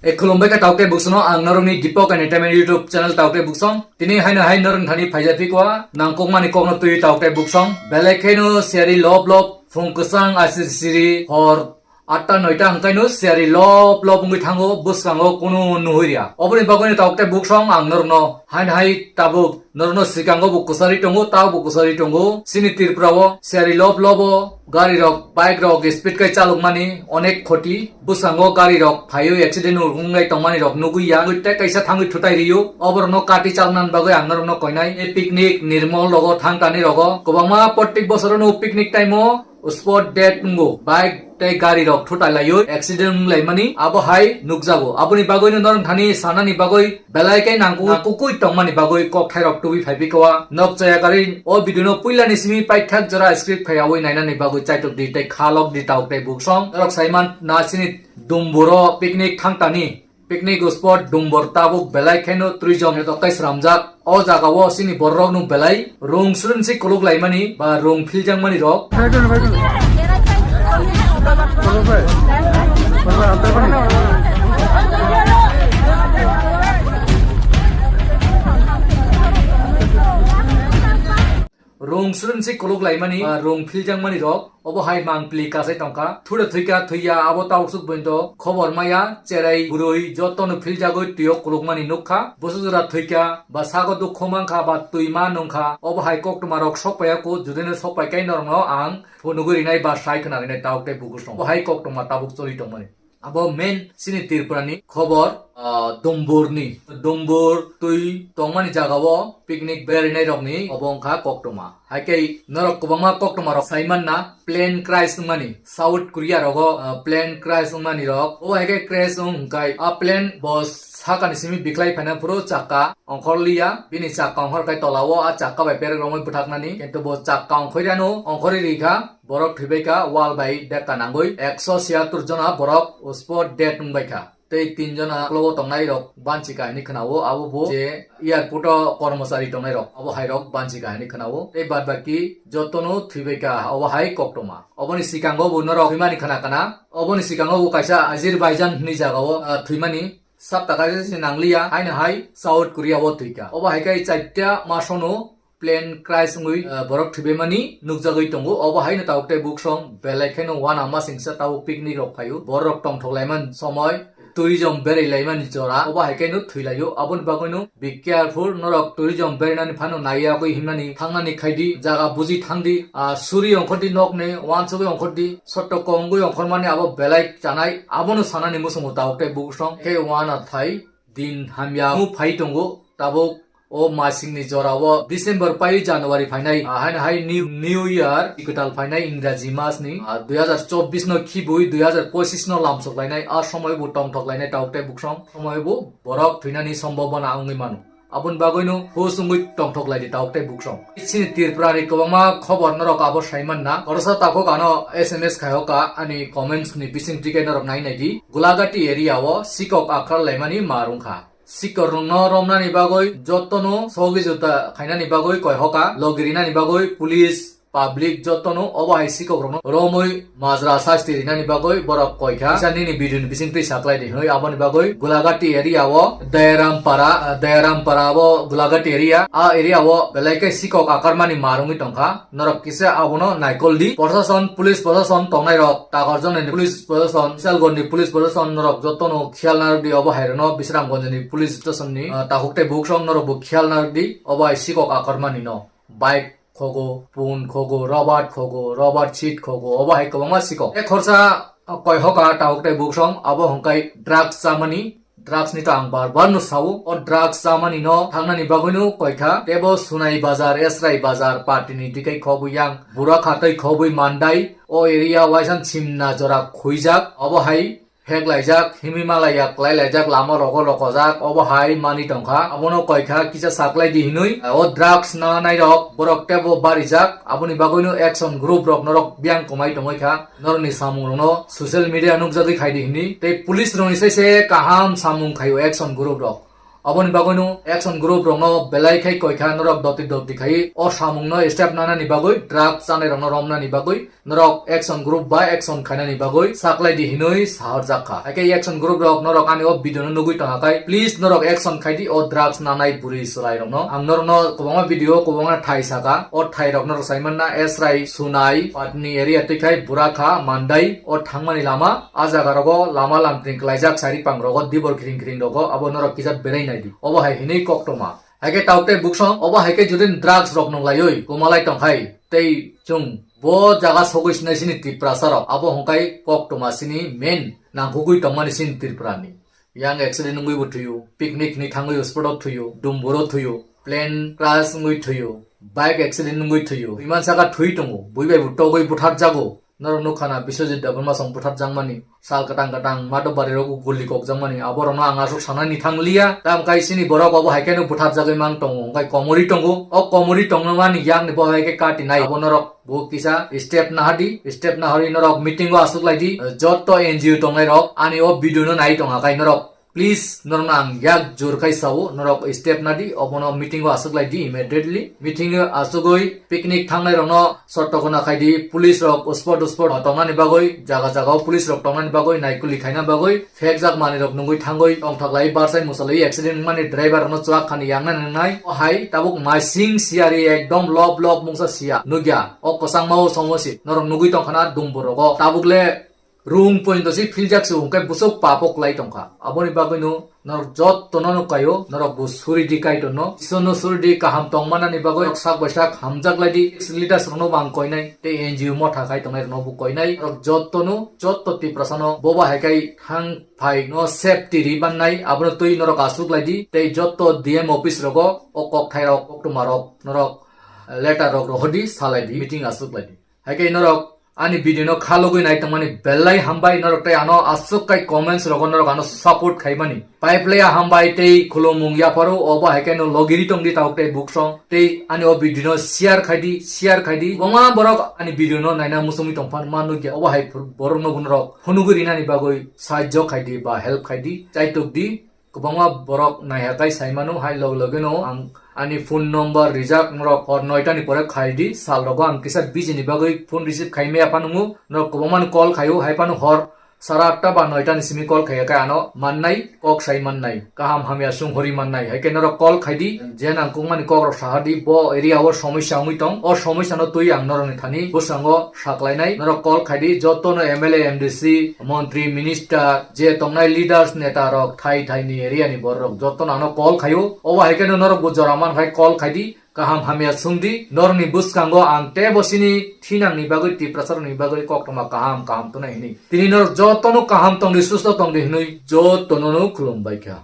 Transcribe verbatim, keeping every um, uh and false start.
E khulumbai kha tauk tei buksong no, ang norokni Deepak Entertainment YouTube channel tauk tei buksong. Tini haino hai norok thani phaijak phi kwa, nangkukmani kokno twi tauk tei buksong. Belai kheno siyari lob lob, phung kwchang asir siri, hor atta noita hwnkhaino siyari lob lob wngwi thango, bwskango kunu nuhuiya. Oboni bagwino tauk tei buksong ang norokno haino hai tabuk norokno swikango bo kwchari tongo, tabo bo kwchari tongo. Chini Tripura o siyari lob lobo gari rok, bike rok speed kai chalokmani onek khoti. Bwskango gari rok phaiwi accident wngwi tongmani rok nugwi ya. Tei kaisa thangwi thutai rio. Oborokno kati chaloknani bagwi ang norokno koinai. E picnic, Nirmol rogo, Thangtani rogo. Kwbangma prottek bosorono picnic time o spot dead wngo. Bike tei gari rok thutai laiwi accident wnglaimani abo hai nukjago. Aboni bagwino norok thani sanani bagwi belai khe nangkuk, nangkukwi tongmani bagwi kokthai rok tubui phai phi kwa. Nok chaya gari o video no puilani simi paithak jora script phaiyawi nainani bagwi chaitok di tei khalok di tauk tei buksong. Norok saiman na chini Dumburo picnic Thangtani. Picnic spot Dumbur tabuk belai kheno tourism ni tokai sramjak. O jaga o chini borok rok no belai rung srwng si kuluk laimani ba rung philjak mani rok. Rung srwng si kuluk laimani ba rung philjak mani rok. Obo hai mangpili kasai tongkha. Thura thwikha thwiya abo tausuk buino khobor maya, cherai bwrwi jotono philjagwi twio kulukmani nukha. Bwswk jora thwikha ba sago dukhu mankha ba twi ma nungkha. Obo hai koktwma rok sokpaiya kho, judino sokpai kai norokno ang phunugwi rinai ba sai khna rinai tauk tei bukusong. Obo hai koktwma tabuk choli tongmani. Abo main chini Tripura ni khobor, ah, Dumbur ni. Dumbur twi tongmani jaga o picnic berainai rok ni obo wngkha koktwma. Haikhe norok kwbangma koktwma rok saiman na plane crash wngmani. South Korea rogo, ah, plane crash wngmani rok. O haikhe crash wng hwnkhe a plane bo sakani simi bikhlai phaina phuru chakka ongkhor liya. Bini chakka ongkhor khai tola o a chakka bai berek romwi bwthaknani. Kintu bo chakka ongkhorya no ongkhorwi rikha. Borok thwibaikha wal bai dekka nangwi. Ekso siyatur jona borok spot dead wngbaikha. Tei tin jona uklogo tongnai rok banchi kahini khwnao, abo bo je airport o kormochari tongnai rok, abo hai rok banchi kahini khwnao. Tei bad baki jotono thwibaikha, obo hai koktwma. Oboni sikango bo norok thwimani khna kana. Oboni sikango bo kaisa Azerbaijan hwnwi jagao, ah, thwimani sapta kaisa se nangliya, haino hai South Korea o thwikha. Obo hai khe chaita masono plane crash wngwi, ah, borok thwibaimani nukjagwi tongo. Obo haino tabuk tei buksong belai kheno uanama singsa tabuk picnic rok phaio. Borok tongthok laimani somoi, tourism berai laimani jora, obo hai kheno thwilaio. Aboni bagwino be careful, norok tourism berainani phano naiyagwi himnani thangnani khaidi, jaga buji thangdi, ah, suri ongkhordi nokni, uansugwi ongkhordi, sotto kongwi ongkhormani abo belai chanai, abono sanani muchungo tabuk tei buksong khe uanathai din hamya mu phai tongo. Tabuk o masingni jorao December pai January phainai, ah, haino hai new, new year kwtal phainai Ingraji masni, ah, dui hazar chobbish no khibui dui hazar pochish no lamsok lainai, a somoi bo tongthok lainai tabuk tei buksong, somoi bo borok thwinani sombobona wngwi mano. Aboni bagwino hus wngwi tongthok lai di tabuk tei buksong. Chini Tripura ni kwbangma khobor norok abo saiman na. Khoroksa takhuk ano S M S khai hoka ani comments ni bising twi khe norok nai nai di. Gulagati area o sikok akhar laimani ma rwngkha. Sikok rokno romnani bagwi jotono sogi juta khainani bagwi koi hoka, logi rinani bagwi police, public jotono obo hai sikok rokno romwi majra sasti rinani bagwi borok koi kha. Kisa nini video ni bising twi saklai di hwnwi aboni bagwi Gulagati area o Dayarampara, Dayarampara abo Gulagati area. A area o belai khe sikok akarmani ma rwngwi tongkha. Norok kisa abono naikol di. Prosason, police prosason tongnai rok, Takarjong ni police prosason, Selgon ni police prosason norok jotono khiyal narwk di. Obo hai rokno Bisramganj ni police station ni, ah, takhuk tei buksong norok bo khiyal narwk di. Obo hai sikok akarmani no. Bike khogo, pun khogo, rubber khogo, rubber seat khogo, obo hai kwbangma sikok. Tei khorsa, ah, koi hoka tabuk tei buksong, abo hwnkhai drugs chamani, drugs ni to ang bar bar no sao, o drugs chamani no thangnani bagwi no koi kha, tebo Sunai Bazar, Esrai Bazar, party ni dikai khobwi yang, Burakha tei khobwi Mandai, o area waisang Simna jora khuijak, obo hai phek laijak, himwi malaiya kwlai laijak, lama rogo lokojak, obo hai mani tongkha. Abono koikha kisa saklai di hinwi, o drugs nanai rok borok tebo barijak, aboni bagwino action group rok norok biyang kwmai tongwi kha. Norokni samung rokno social media nukjagwi khai di hinwi. Tei police rokni sai se kaham samung khaio action group rok. Aboni bagwino action group rokno belai khai koikha norok doti doti khai o samungno step nanani bagwi, drugs chanai rokno romnani bagwi, norok action group ba action khainani bagwi saklai di hinwi sahorjak kha. Haikhe action group rok norok ani o video no nugwi tongkha khai, please norok action khai di o drugs nanai bwrwi chwrai rokno. Ang norokno kwbangma video kwbangma thai saka, o thai rok norok sai manna Esrai, Sunai, Patni area twi khai Burakha, Mandai o thangmani lama, a jaga rogo lama lamtring klaijak sari pang rogo dibor khiring khiring rogo abo norok kisa berai nai di. Obo hai hinwi koktoma. Haikhe taukte buksong, obo haikhe judin drugs rok nunglaiwi kumalai tongkhai, tei chwng bo jaga sogwi sinai sini Tiprasa rok, abo hwnkhai koktoma sini main nangkukwi tongmani sini Tripura ni. Yang accident wngwi bo thwiyo, picnic ni thangwi spot o thwiyo, dumburo thwiyo, plane crash wngwi thwiyo, bike accident wngwi thwiyo. Iman saka thwi tongo, bui bai bo togwi butharjago. Norok nukha na Biswajit Debbarma song butharjakmani, sal kwtang kwtang Madhobari rogo guli kokjakmani, aborokno ang aswk sanani thangliya. Tamkhe sini borok obo hai kheno butharjagwi mang tongo, hwnkhe komori tongo. O komori tongmani yakni bo hai khe kati nai. Abo norok bo kisa step nahadi, step nahorwi norok meeting o aswk laidi. Jotto N G O tongnai rok ani o video no nai tongkha khai norok. Please, norokno ang yak jor khai sao, norok step nadi, obono meeting o aswk lai di immediately. Meeting o aswkwi picnic thangnai rokno sotto khona khai di, police rok spot spot tongnani bagwi, jaga jaga o police rok tongnani bagwi, naikuli khaina bagwi, phekjak manwi rok nungwi thangwi tongthok lai, barsai musalwi accident wngmani driver rokno chuak khani yakna nangnai. O hai tabuk masing siyari ekdom lob lob mungsa siya nukya. O kwchangma o somo si norok nugwi tongkhana dumbo rogo. Tabuk le rung pointo si philjak se hwnkhe bwswk papo kwlai tongkha. Aboni bagwino norok jottono nuk kaio, norok bo suri di Kaitorno. Iswrno suri di kaham tongmanani bagwi, norok sak bai sak hamjak lai di. Leaders rokno bo ang koinai, tei N G O motha khai tongnai rokno bo koinai. Norok jottono, jotto Tiprasano boba hai khai thang phai no safety ri mannai, abono twi norok aswk lai di. Tei jotto D M office rogo o kokthai rok, koktwma rok, norok letter rok rohor di, salai di, meeting aswk lai di. Haikhe norok ani video no khalogwi nai tongmani belai hambai, norok tei ano aswk kai comments rogo norok ano support khaimani. Paiplaya hambai tei khulumung yapharo, obo haikhe no logiri tongdi tabuk tei buksong tei ani o video no share khaidi, share khaidi. Kwbangma borok ani video no naina muchungwi tongphano ma nukya, obo hai borok no bo norok phunugwi rinani bagwi sahajyo khaidi ba help khaidi, chaitok di. Kwbangma borok naiha kai sai mano, hai log logeno ang ani phone number rijak, norok hor noita ni pore khai di, sal rogo ang kisa busy ni bagwi phone receive khai maya phano, norok kwbangma no call khaio, hai phano hor sara atta ba noita ni simi call khaiya khe ano mannai, kok sai mannai, kaham hamya sung hori mannai, hai khe norok call khai di, je nangkukmani kok rok saha di, bo area o somosya wngwi tong, o somosya no twi ang norok ni thani bwskango saklainai, norok call khai di, joto no M L A, M D C, montri, minister, je tongnai leaders, neta rok, thai thai ni area ni borok rok, joto no ano call khaio. Obo hai khe no norok bo jora man khai call khai di, kaham hamya sung di, norok ni bwskango ang tei bo sini thinang ni bagwi, Tiprasa rok ni bagwi koktwma kaham kaham tongnai hini. Tini norok joto no kaham tong di, susto tong di hinwi joto no no khulum bai kha.